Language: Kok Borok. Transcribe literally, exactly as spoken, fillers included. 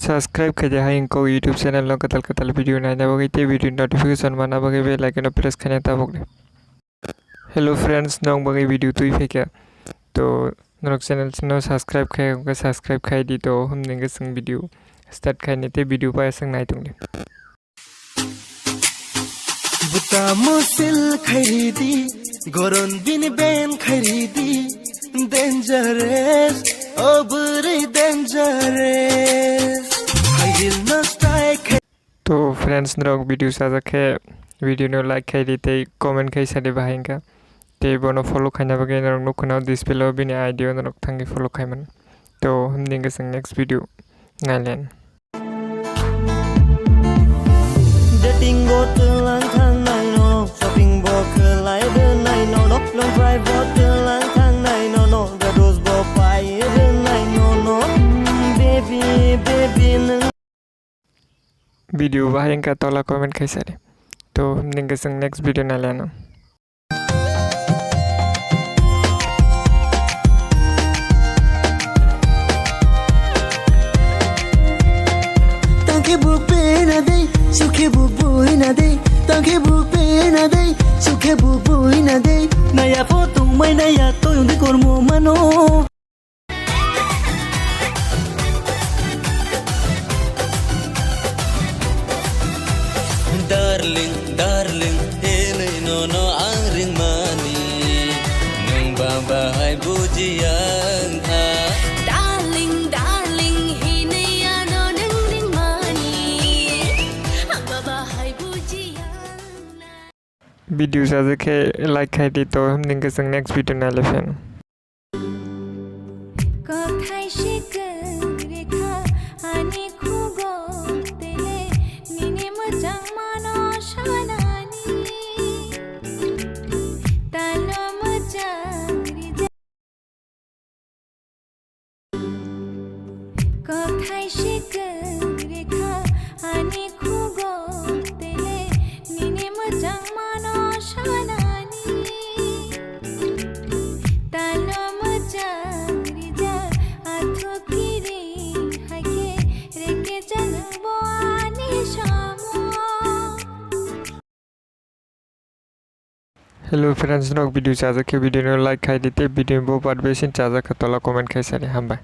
Subscribe khaidi hai wngkha YouTube channel no kwtal kwtal video naina bagwi tei video notification manna bagwi bell icon no press khaina tabuk di. Hello friends, nwng bagwi video twi phaikha. To norok channel no subscribe khai wngkha, subscribe khaidi. To hwnwi hwnkhe chwng video start khaini tei video bai aswk nai tongdi. Buta musil khairidi, goron bini ben khairidi, dangerous, oh bwrwi dangerous. High heel no style khai- To friends, norok video sajak khe video no like khaidi tei comment khai sadi bahai wngkha. Tei bono follow khaina bagwi norok nukhuno display o bini I D o norok thangwi follow khai mano. To hwnwi hwnkhe chwng next video nailen. Dating go tlang thangnai no, shopping bo khlai rwnai no, no, long drive bo tlang thangnai no, no, gados bo pai rwnai no, no, baby, baby, nwng. Video bahai wngkha tola comment khai sadi. To hwnwi hwnkhe chwng next video nailen. Tangke buk pena dei, sukhe buk buina dei. Tangke buk pena dei, sukhe buk buina dei. Naya pho tongmai naya toyong de kormo mano. Darling, darling, hinwi nono ang ringmani, nwng ba bahai bujiya wngkha. Darling, darling, hinwi ano nwng ringmani, ang ba bahai bujiya wngkha. Video sajak khe like khai di, to hwnwi hwnkhe chwng next video nai lai phano. Kwthai se kwrwi kha ani khugo tele nini mwchang mano sanani. Talo mwchang rijak. Kwthai se kwrwi kha ani khugo tele nini mwchang mano sanani. Talo mwchang rijak athu kiri hai khe reke janang bo ani samo. Hello friends, norok video chajak khe video no like khai di tei video bo part besin chajak khe tola comment khai sadi, hambai.